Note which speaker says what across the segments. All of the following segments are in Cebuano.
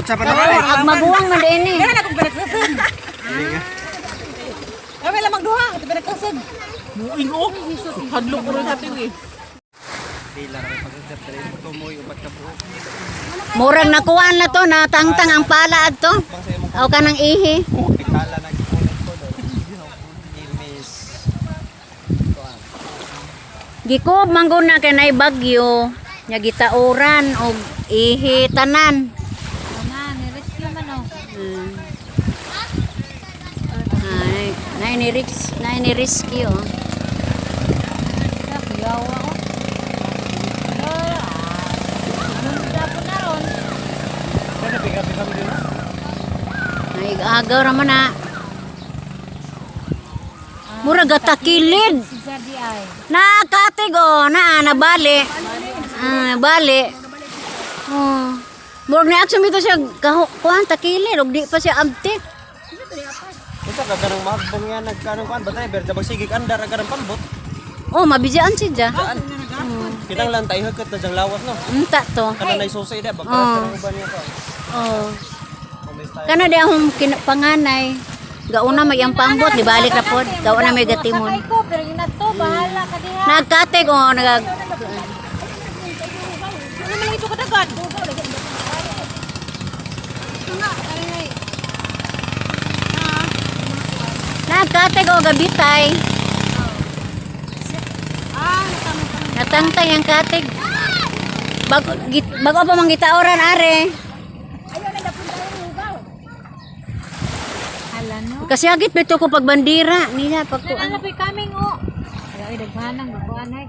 Speaker 1: Putsa pa naman.
Speaker 2: Ag maguwang man din eh.
Speaker 3: Kaya na akong pinagkasag. Kami lamang duha, ito pinagkasag.
Speaker 4: Buing oh. Hadlok ko rin natin eh.
Speaker 1: Pila ra pagkat diri tumoy upat ka buok.
Speaker 2: Murag nakuhaan na to, natangtang ang pala adto. Aw ka ng ihi.
Speaker 1: Pikala nagpunit ko do. Imis.
Speaker 2: Gikob man gud na kay nay bagyo, nya gitauran og ihi tanan.
Speaker 3: Ana, ni-rescue man oh.
Speaker 2: Ay, nay ni risk, nay ni rescue. Oh.
Speaker 3: Kuyawa oh. Ano na ron?
Speaker 2: Ay, agaw ra man na. Murag gatakilid.
Speaker 3: Si Jadi ay.
Speaker 2: Nakatig oh, na nabali. Ah, bali. Oh. Murag ni action bitaw siya kuan takilid og di pa siya abtik.
Speaker 1: Unsa ka kanang magbong yan nagkanang kuan ba driver dabag sige andar ang kanang pambot.
Speaker 2: Oh, mabijaan siya.
Speaker 1: Kinanglan tayo hagkat na diyang lawas no.
Speaker 2: Unta to.
Speaker 1: Kanang nay susi da bagkas kanang uban niya ko.
Speaker 2: Oh. Kana di akong panganay. Gauna may ang pambot, di balik ra pod. Gauna may gatimon.
Speaker 3: Sakay ko, pero yun na to, bahala ka diha.
Speaker 2: Nagkatig oh, nag
Speaker 3: Ano man lang ito kadagan?
Speaker 2: Nagkatig oh gabitay. Natangtay ang katig. Bago bago pa man gitaoran are.
Speaker 3: Hala no.
Speaker 2: Kasi agit bito ko pagbandira niya pag
Speaker 3: Ano pa kaming oh. Ay, daghanang buwan ay.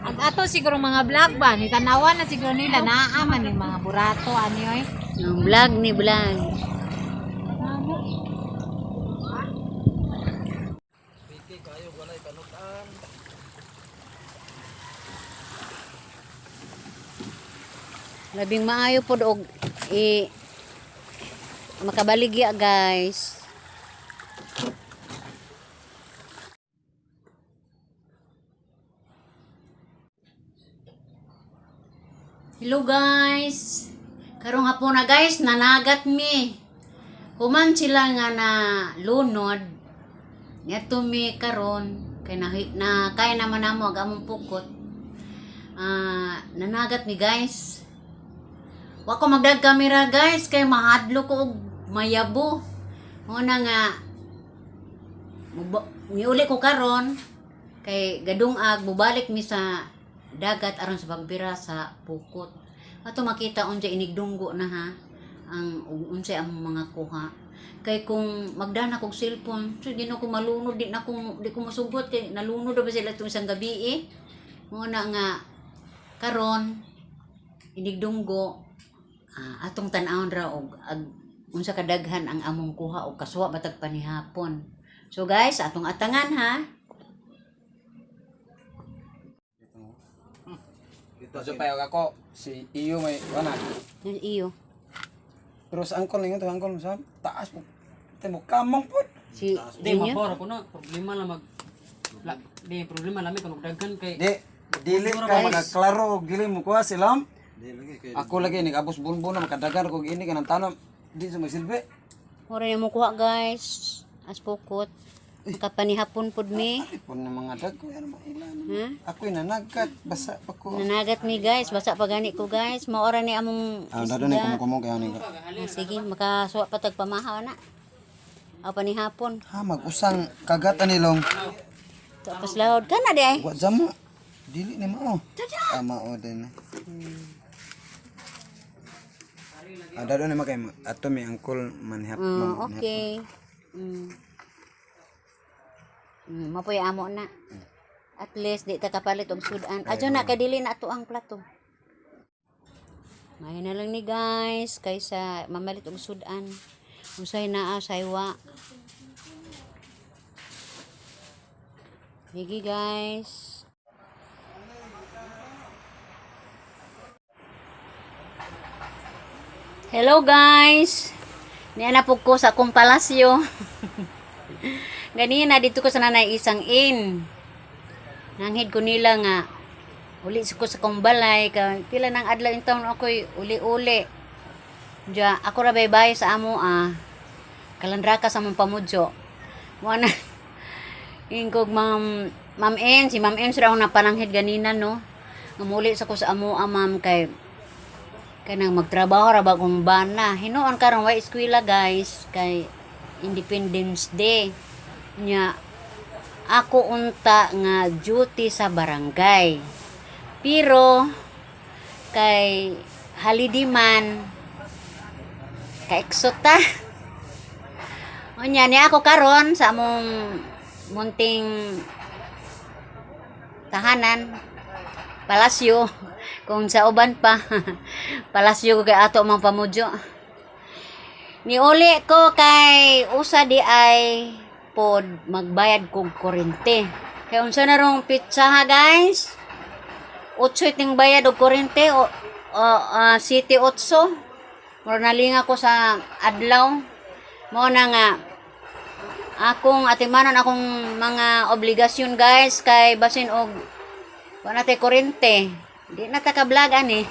Speaker 3: Ag ato siguro mga vlog ba ni tanawan na siguro nila naaman ni mga burato ani oy.
Speaker 2: Ang vlog ni vlog. Labing maayo pod og i makabaligya, guys. Hello guys. Karong hapon na guys, nanagat mi. Human sila nga na lunod. Ngadto mi karon kay na kaya naman namo ang among pukot. Ah, nanagat mi guys. Wa ko magdag kamera guys kay mahadlo ko og mayabo. Muna nga niuli ko karon kay gadungag bubalik mi sa dagat aron sa pagbira sa pukot. Ato makita unsa inigdunggo na ha ang unsay ang mga kuha. Kay kung magdana kog cellphone, so di na ko malunod, di na ko di ko mosugot kay nalunod na ba sila itong isang gabi eh. Mao na nga karon inigdunggo ah, atong tan-awon ra og unsa kadaghan ang among kuha og kasuwa batag panihapon. So guys, atong atangan ha.
Speaker 5: Dito pa ako si iyo may wala.
Speaker 2: Yung iyo.
Speaker 5: Pero sa angkol ninyo to angkol sa taas mo. Temo kamong pud.
Speaker 2: Si
Speaker 4: Di,
Speaker 2: Junior.
Speaker 4: mabor ako na. Problema lang mag... La, di, problema lami kung daghan kay...
Speaker 5: Di dili ka makaklaro og dili mo kuha silam. Ako lagi nag-abos bunbun na makadagan ko ini kanang tanom di sa magsilbi.
Speaker 2: Mura na mo kuha guys. As pukot. Makapanihapon pud mi.
Speaker 5: Pun na mga dagko yan mo ilan.
Speaker 2: Ha?
Speaker 5: Ako nanagat basa pa ko.
Speaker 2: Nanagat mi guys, basa pa gani ko guys. Maora ni among
Speaker 5: Ah, dado ni kumukumong kayo ni.
Speaker 2: Ah, sige, makasuwa pa tag pamahaw na. Aw panihapon.
Speaker 5: Ha mag-usang kagat anilong.
Speaker 2: Tapos lahod ka na di ay.
Speaker 5: Wa jamo. Dili ni mao. Ah, mao din. Ah, dado ni makay ato mi angkol manhap.
Speaker 2: Okay. Mapoy amo na. At least di ta kapalit og sudan. Adyo na kay dili na ato ang plato. May na lang ni guys kaysa mamalit og sudan. Usay naa saywa. Sige guys. Hello guys. Niya na po ko sa akong palasyo. Ganina dito ko sa nanay isang inn. Nanghid ko nila nga uli ko sa kong balay kay pila nang adlaw in town ako'y uli-uli. Diya, ako ra bye sa amo ah. Kalandraka sa among pamudyo. Mo na ingkog ma'am Ma'am N, si Ma'am N sira akong napananghid ganina, no. Ngamuli sa ko sa amo ah, ma'am, kay kanang magtrabaho ra ba kung bana. Hinuon karon way eskwela, guys, kay Independence Day. Nya ako unta nga duty sa barangay. Pero kay holiday man kaeksot ta. Unya ni ako karon sa among munting tahanan, palasyo kung sa uban pa palasyo ko kay ato mang pamudyo. Niuli ko kay usa di ay pod magbayad kog kurente. Kay unsa na rong pitsa ha, guys? 8 iting bayad og kurente o City 8. Mura nalinga ko sa adlaw. Mao na nga akong atimanon akong mga obligasyon, guys, kay basin og wala tay kurente. Di na ta ka vlog ani.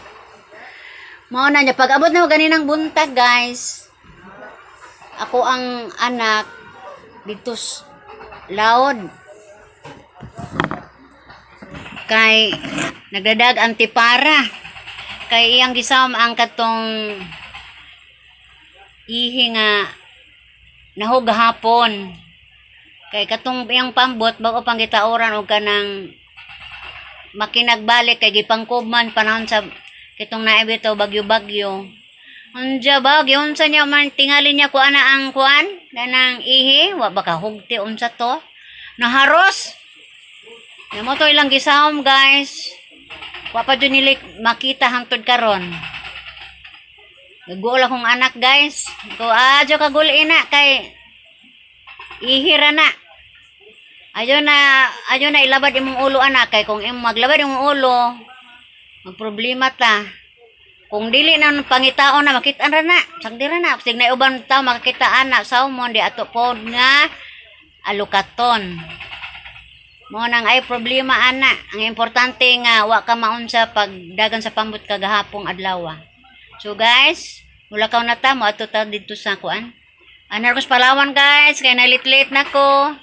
Speaker 2: Mao na niya pag abot na ganinang buntag, guys. Ako ang anak dito laod kay nagdadag ang tipara kay iyang gisam ang katong ihi nga nahog hapon kay katong iyang pambot bago pang gitaoran og kanang makinagbalik kay gipangkob man panahon sa kitong naibitaw bagyo-bagyo. Unja ba giunsa niya man tingali niya kuan na ang kuan kanang ihi wa ba ka hugti unsa to naharos. Namo to ilang gisahom, guys. Wa pa jud nila makita hangtod karon. Nagguol akong anak, guys. Ko adyo ka guli na kay ihira na. Ayo na ilabad imong ulo, anak, kay kung imong maglabad imong ulo magproblema ta. Kung dili na pangitaon na makita ra na, sagdi ra na. Sig na uban tao makakita ana sa di ato pod nga alukaton. Mo nang ay problema ana. Ang importante nga wa ka maunsa pagdagan sa pambot kagahapong adlaw. So guys, mulakaw na ta mo ato ta didto sa kuan. Anarcos Palawan, guys, kay nalit-late na ko.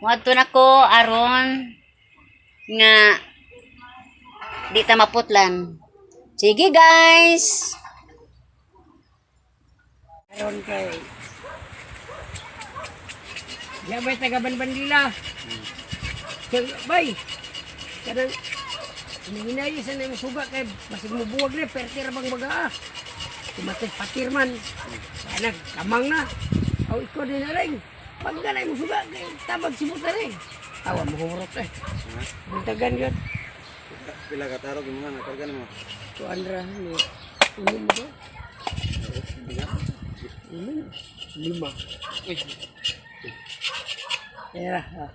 Speaker 2: Moadto na ko aron nga di ta maputlan. Sige, guys.
Speaker 4: Karon kay Ya bay taga Banbandila. Kay bay. Kanang hinahinayi sa nang suga kay basig mo buwag na perti ra bang baga ah. Tumatay patir man. Anak kamang na. Aw ikaw din na rin. Pag ganay mo suga kay tabag sibuta rin. Awa mo hurot eh. Buntagan yun.
Speaker 5: Pila ka tarog mo man karga nimo.
Speaker 4: Tuan ra ni ulo mo ba? Ulo. Lima. Era. Ah.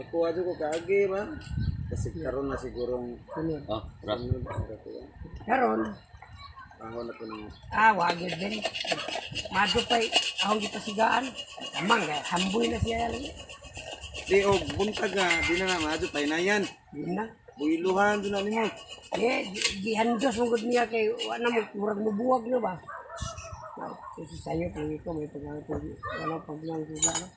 Speaker 5: Ako adyo ko kaagi ba. Kasi karon na sigurong
Speaker 4: Ano?
Speaker 5: ah,
Speaker 4: Karon,
Speaker 5: Ahon na ko nang
Speaker 4: ah, wagid din. Mado pa'y akong gipasigaan. Amang, kaya hamboy na siya.
Speaker 5: Di og buntag nga di na na maadyo paynayan.
Speaker 4: Yun na.
Speaker 5: Builuhan do na nimo.
Speaker 4: Eh, gihandos mong gud niya kay wa na mo murag mubuwag na ba. Kasi sayo pag ko may pag wala pag lang suga no.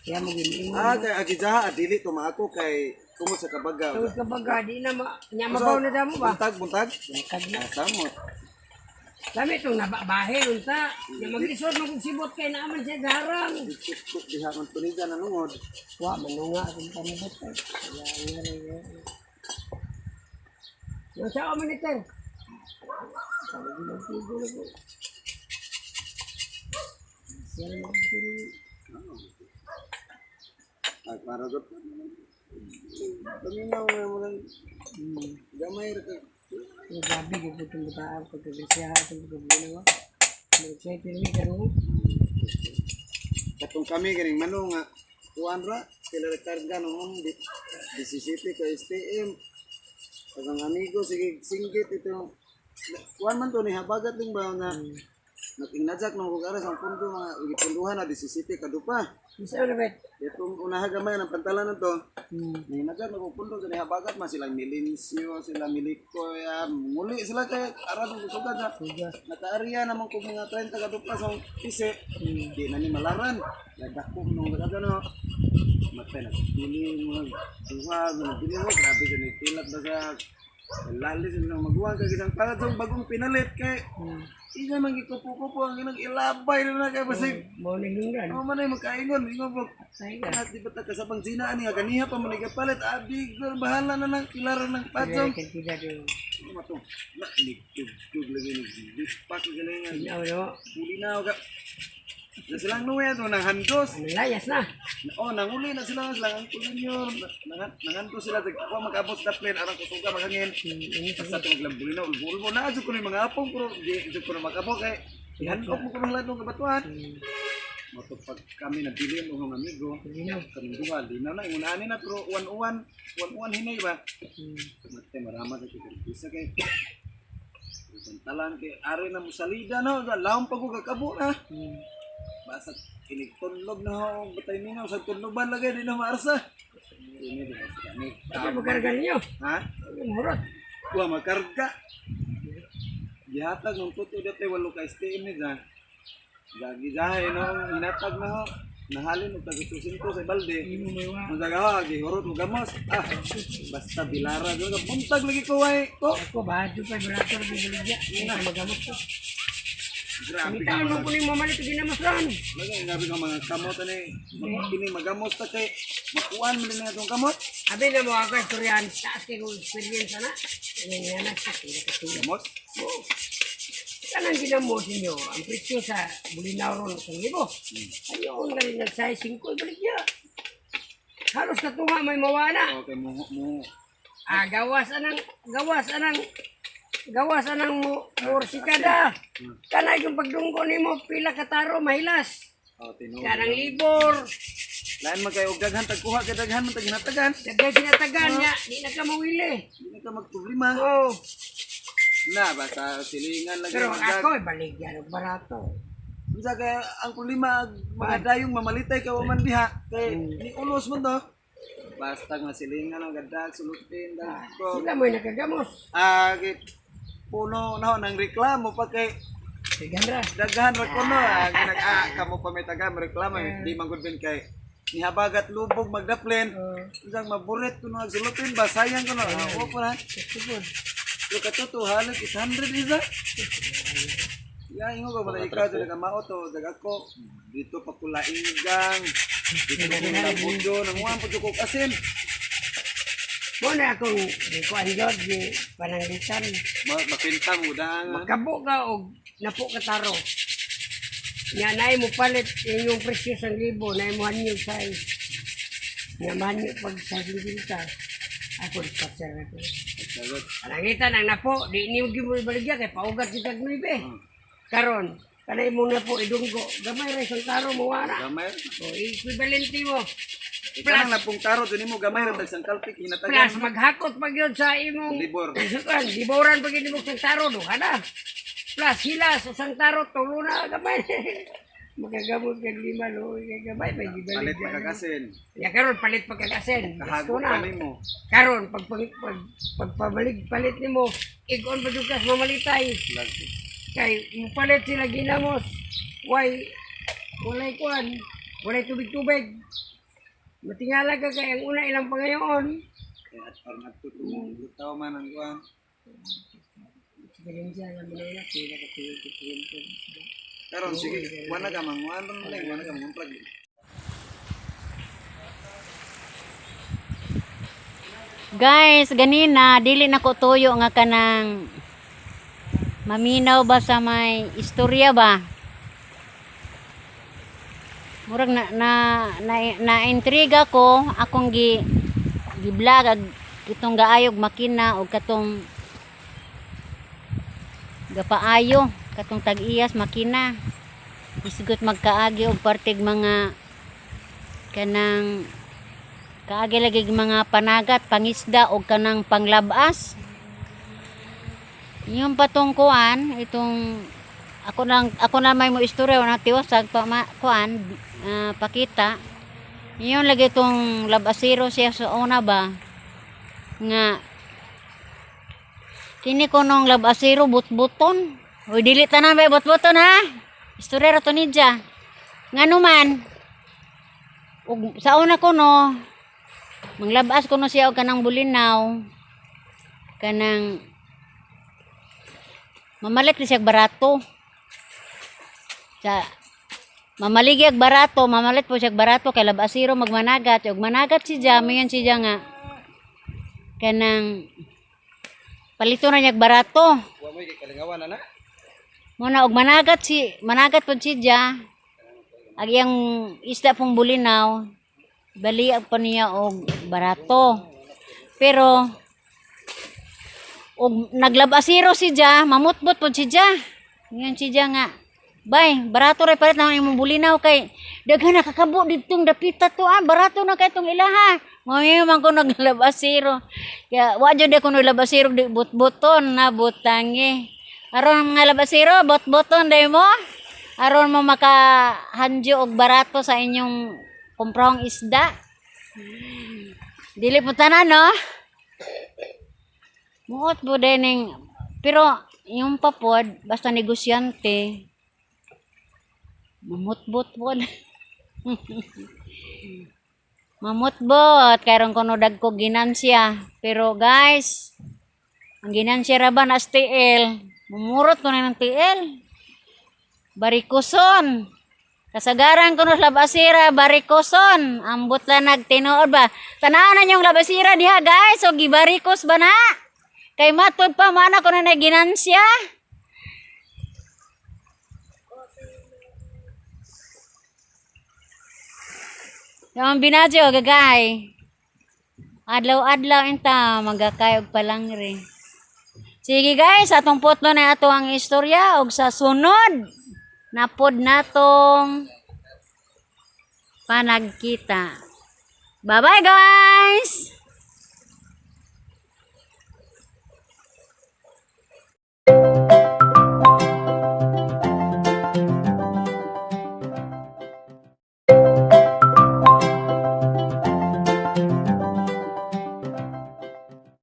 Speaker 4: Kaya mo gini
Speaker 5: Ah, kay agijaha dili to maako kay tungod sa kabaga.
Speaker 4: Tungod ka baga di na ma nya mabaw na damo ba.
Speaker 5: Buntag, buntag.
Speaker 4: Buntag na.
Speaker 5: Ah, samo.
Speaker 4: Lami itong nababahe unta. Nya maglisod mo kung sibot kay naaman siya sa harang.
Speaker 5: Tuk diha man tuniga na lungod.
Speaker 4: Wa manunga akong pambot ay. Kaya nga rin. Yung sa man ito.
Speaker 5: Ay, para gud. Paminaw nga mo lang. Gamay ra ka.
Speaker 4: Yung gabi, gugutong bataan, pagkagrasya, itong pagkabunawa. Excited ni karon.
Speaker 5: Katong kami ganing mano nga kuan ra sila karga noon di DCCP kay STM. Pag ang amigo sige singgit ito kuan man to ni habagat ling ba na Nag-inadjak nung kung sa pundo mga gipunduhan na 17 kadupa.
Speaker 4: Bisa na ba?
Speaker 5: Itong unaha gamay ng pantalan na to. Ninadjak nung pundo sa habagat man sila Milincio, sila Miliko, ya, muli sila kay ara ng sugad sa. Nakaarya naman kung mga 30 kadupa sa pisi. Di na ni malaran. Nagdako nung ano. Matay na pili mga duha, mga pili mo grabe sa tilat ba sa lalis ng maguwang kay isang palad sa bagong pinalit kay Iya man gikupo-kupo ang inang ilabay na na kay basig.
Speaker 4: Mo na hinungdan.
Speaker 5: Ano man ay magkaingon, ingon po.
Speaker 4: Ay ka.
Speaker 5: At di ba ta kasabang sina ani nga ganiha pa man palit abi girl bahala na lang kilara ng patsong.
Speaker 4: Kaya do.
Speaker 5: Ano ba to? Na nigtugtug lagi nagdipak galingan.
Speaker 4: Inaw no.
Speaker 5: Huli na ka. Na silang nuwe to nang handos.
Speaker 4: Ano layas na.
Speaker 5: Oh, nanguli na sila silang ang junior. Nanghandos sila tag wa magabot sa plane aron kusuga maghangin. Basta to maglambuli na ulbo-ulbo na jud ko ni mga apong pero di jud ko na makabot kay ihandok mo ko ng lahat ng kabatuan. Moto pag kami nabilin og mga amigo, kaming duha, linaw na, ingon ani na, pero uwan-uwan, uwan-uwan hinay ba? Mate, marama sa kikirpisa kay. Bantalan kay ari na mo salida no, laom pa ko kakabo na. Basta kinigtunlog na ho, batay ningaw sa tunloban lagi, di na maarsa. Ini di ba kami?
Speaker 4: Ano magkarga ninyo?
Speaker 5: Ha?
Speaker 4: Ano hurot?
Speaker 5: Wa makarga. Gihatag ng tuto dati walo ka STM ni dyan. Gagi jahay no, hinatag na ho. Nahalin og taga 800 sa balde. Ang taga ho, gihurot og gamos. Ah, basta bilara gyud. Buntag lagi ko way ko.
Speaker 4: Ako ba do pa barato ra buligya. Ina magamot ko.
Speaker 5: Grabe ka
Speaker 4: Bitawan mo
Speaker 5: mga
Speaker 4: ko ning mamalit og ginamos ron.
Speaker 5: lagi grabe ka mga kamot ani. Kini magamos ta kay makuan man ni atong kamot.
Speaker 4: Abi na mo ako istoryahan taas kay kong experience ana. Ano nga na sa kila katulad.
Speaker 5: Gamot.
Speaker 4: Kanang ginamos ninyo, ang presyo sa Bulinaw ron sa libo. Ayon galing nag-size 5 baligya. Halos katunga may mawana.
Speaker 5: Okay mo mo
Speaker 4: Ah, gawas anang mo morsikada. Kanay yung pagdunggo nimo pila kataro mahilas.
Speaker 5: Oh, tinuod.
Speaker 4: Kanang libor.
Speaker 5: Lain man kay og daghan tagkuha kay daghan man tag hinatagan.
Speaker 4: Daghay sinatagan niya, di na ka mawili.
Speaker 5: Di na ka magproblema.
Speaker 4: Oh,
Speaker 5: Na basta silingan lagi
Speaker 4: pero
Speaker 5: magdag.
Speaker 4: ako ay baligyan og barato.
Speaker 5: Unsa kay ang problema ag mga dayong mamalitay kay wa man diha kay ni ulos man to. Basta nga silingan ang gadag sulutin dagko.
Speaker 4: Sila mo'y nakagamos.
Speaker 5: Ah, kay puno na ho nang reklamo pa kay
Speaker 4: Sigan ra.
Speaker 5: daghan ra kuno ah, ginag ah, kamo pa may taga reklamo eh. Di man gud ben kay nihabagat lubog magdaplen. Unsang maburet kuno ag sulutin ba sayang kuno. Ah, o pa na. Look at to 200 800 isa. Ya, ingo ko ba ikaw talaga mao to dag ako dito pa kulaingang. Dito ko labundo nanguan pa jud ko asin.
Speaker 4: Mo na akong kuan jud di pananglitan.
Speaker 5: Mapinta mo dang.
Speaker 4: Makabo ka og napo ka taro. Nya naay mo palit inyong presyo sa libo, naay mo hanyog size. Nya mahanyo pag sa kita. Ako dispatcher na ko. Pananglitan ang napo, di niyo gyud mo ibaligya kay paugat kita og 9. Karon, kanay mo napo idunggo, gamay ra isang taro mo wala.
Speaker 5: Gamay.
Speaker 4: O equivalente mo.
Speaker 5: Ikaw lang napong taro dun mo gamay ra tag sangkalpik
Speaker 4: Plus
Speaker 5: hinatagan.
Speaker 4: maghakot pag yun sa imong
Speaker 5: Libor.
Speaker 4: Kuan, liboran pag yun imong sang taro duha na. Plus hilas usang taro tulo na gamay. Makagamot kag lima no, kay gamay may
Speaker 5: Palit
Speaker 4: gibalik.
Speaker 5: pagkakasin.
Speaker 4: Ya karon palit pagkakasen.
Speaker 5: Kahago
Speaker 4: Gusto na.
Speaker 5: pa nimo.
Speaker 4: Karon pag pagpabalik palit nimo, igon pa jud kas mamalitay.
Speaker 5: Lagi.
Speaker 4: Kay mupalit sila ginamos. Way walay kuan, walay tubig-tubig. Matingala ka kay ang una ilang pangayoon.
Speaker 5: Kaya at parang adto to lutaw man ang kuan.
Speaker 4: Eksperyensya naman nila, pila ka tuwing tuwing.
Speaker 5: Karon sige, wala ka manguan ron lang, wala ka mangumplag.
Speaker 2: Guys, ganina dili na ko tuyo nga kanang maminaw ba sa may istorya ba? Murag na na na, na intriga ko akong gi gi vlog ag itong gaayog makina og katong gapaayo katong tag-iyas makina isgot magkaagi og partig mga kanang kaagi lagi mga panagat, pangisda o kanang panglabas. Yung patungkuan, itong Ako lang, ako na may mo istorya na tiwasag pa ma, kuan, pakita. Yun lagi itong labasiro siya sa una ba nga kini ko nung labasiro butbuton. Uy, dili tanan ba butbuton ha? Istorya ra to niya. Ngano man ug sa una ko no manglabas ko no siya og kanang bulinaw, kanang mamalit ni siya barato sa mamaligi ag barato, mamalit po siya barato kay labasiro magmanagat ug managat si Ja, mayon si Ja nga kanang palito na niya barato.
Speaker 1: Wa mo kay kalingawan ana.
Speaker 2: Muna og managat si managat pud si Ja. Ag iyang isda pong bulinaw, baliag pa niya og barato. Pero og naglabasiro si Ja, mamutbot pud si Ja. Ngayon si Ja nga, "Bay, barato ray palit na imong bulinaw kay daghan nakakabo ditong dapita to ah, barato na kay tong ilaha." Mao man ko naglabasiro. Kaya wa jud ako naglabasiro di butbuton na butangi. Aron mga labasiro, butbuton day mo. Aron mo makahandyo og barato sa inyong kumprahong isda. Dili po tanan, no? Muot po din ning, pero yung papod, basta negosyante, mamutbot po. Mamutbot, kayron kono dagko ginansya. Pero guys, ang ginansya ra ba na TL? Mumurot ko na ng TL. Barikuson. Kasagaran ko no labasira, barikuson. Ambot lang nagtinuod ba. Tanaw na niyong labasira diha guys. O gibarikos ba na? Kay matod pa mana ko na ginansya. Yung binadyo, gagay. Adlaw-adlaw inta, magakay og palangre. Sige guys, atong putlo na ato ang istorya og sa sunod napod natong panagkita. Bye-bye guys!